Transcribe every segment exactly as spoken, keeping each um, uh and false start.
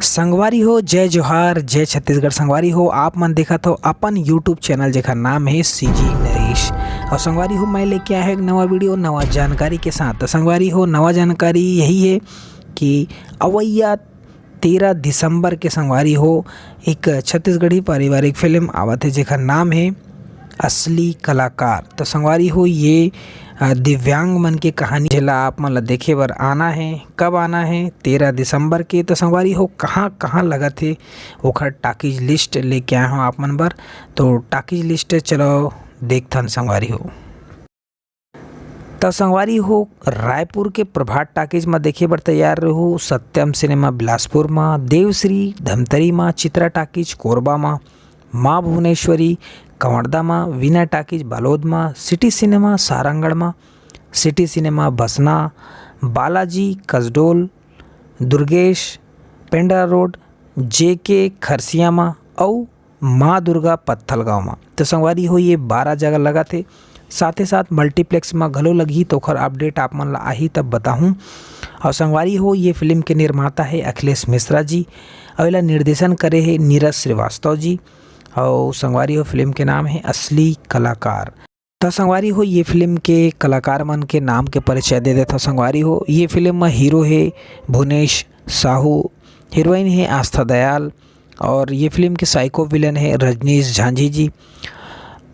संगवारी हो, जय जोहार, जय छत्तीसगढ़। संगवारी हो, आप मन देखत हो अपन YouTube चैनल, जेकर नाम हे सीजी नरेश। और संगवारी हो, मैं लेके आया हूँ एक नवा वीडियो, नवा जानकारी के साथ। तो संगवारी हो, नवा जानकारी यही है कि अवैया तेरह दिसंबर के, संगवारी हो, एक छत्तीसगढ़ी पारिवारिक फिल्म आवत है, जेकर नाम है असली कलाकार। तो संगवारी हो, ये, अ, दिव्यांग मन के कहानी, जेला आप मन ला देखे बर आना है। कब आना है? तेरह दिसंबर के। तो संगवारी हो, कहाँ कहाँ लगत है, ओखर टाकीज लिस्ट लेके आए हूँ आप मन बर। तो टाकीज लिस्ट चलो देखथन संगवारी हो। त संगवारी हो, रायपुर के प्रभात टाकीज म देखे बर तैयार रहू। सत्यम सिनेमा बिलासपुर म, देवश्री धमतरी म, चित्रा टाकीज कोरबा म, माँ भुवनेश्वरी कवर्धा म, वीना टाकीज बालोद म, सिटी सिनेमा सारंगढ़ म, सिटी सिनेमा बसना, बालाजी कसडोल, दुर्गेश पेंड्रा रोड, जेके खरसिया म अउ माँ दुर्गा पत्थलगांव म। तो संगवारी हो, ये बारह जगह लगत हे, साथे साथ मल्टीप्लेक्स म घलो लगही, तो ओखर अपडेट आप मन ला आही तब बताहूँ। और संगवारी हो, ये फिल्म के निर्माता हे अखिलेश मिश्रा जी, और एला निर्देशन करे हे नीरज श्रीवास्तव जी, और संगवारी हो, फिल्म के नाम हे असली कलाकार। त संगवारी हो, ये फिल्म के कलाकार मन के नाम के परिचय दे देथव। संगवारी हो, ये फिल्म म हीरो हे भुवनेश साहू, हीरोइन हे आस्था दयाल, और ये फिल्म के साइको विलेन हे रजनीश झांझी जी,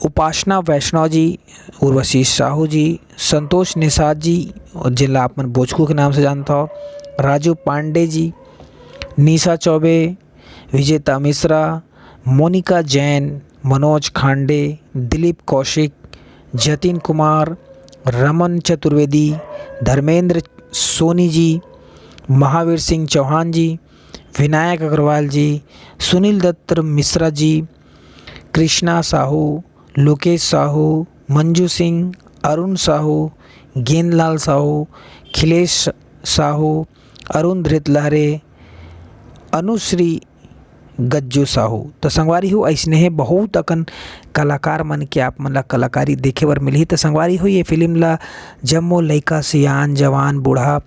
उपासना वैष्णव जी, उर्वशी साहू जी, संतोष निषाद जी, और जेला आप मन बोचकू के नाम से जानत हो, राजू पांडे जी, निशा चौबे, विजेता मिश्रा, मोनिका जैन, मनोज खांडे, दिलीप कौशिक, जतिन कुमार, रमन चतुर्वेदी, धर्मेंद्र सोनी जी, महावीर सिंह चौहान जी, विनायक अग्रवाल जी, सुनील दत्त मिश्रा जी, कृष्णा साहू, लोकेश साहू, मंजू सिंह, अरुण साहू, गेंदलाल साहू, खिलेश साहू, अरुण धृतलहरे, अनुश्री गज्जू साहू। तो संगवारी हो, अइसने हे बहुत अकन कलाकार मन के आप मन ला कलाकारी देखे बर मिलही। तो संगवारी हो, ये फिल्म ला जम्मो लइका, सियान, जवान, बूढ़ा,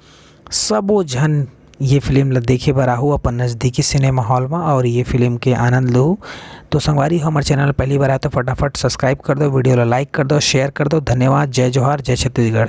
सबो झन ये फिल्म ला देखे बर आहू अपन नजदीकी सिनेमा हॉल म और ये फिल्म के आनंद लू। तो संगवारी हो, हमर चैनल पहली बार आए तो फटाफट सब्सक्राइब कर दो, वीडियो ला लाइक कर दो, शेयर कर दो। धन्यवाद। जय जोहार, जय छत्तीसगढ़।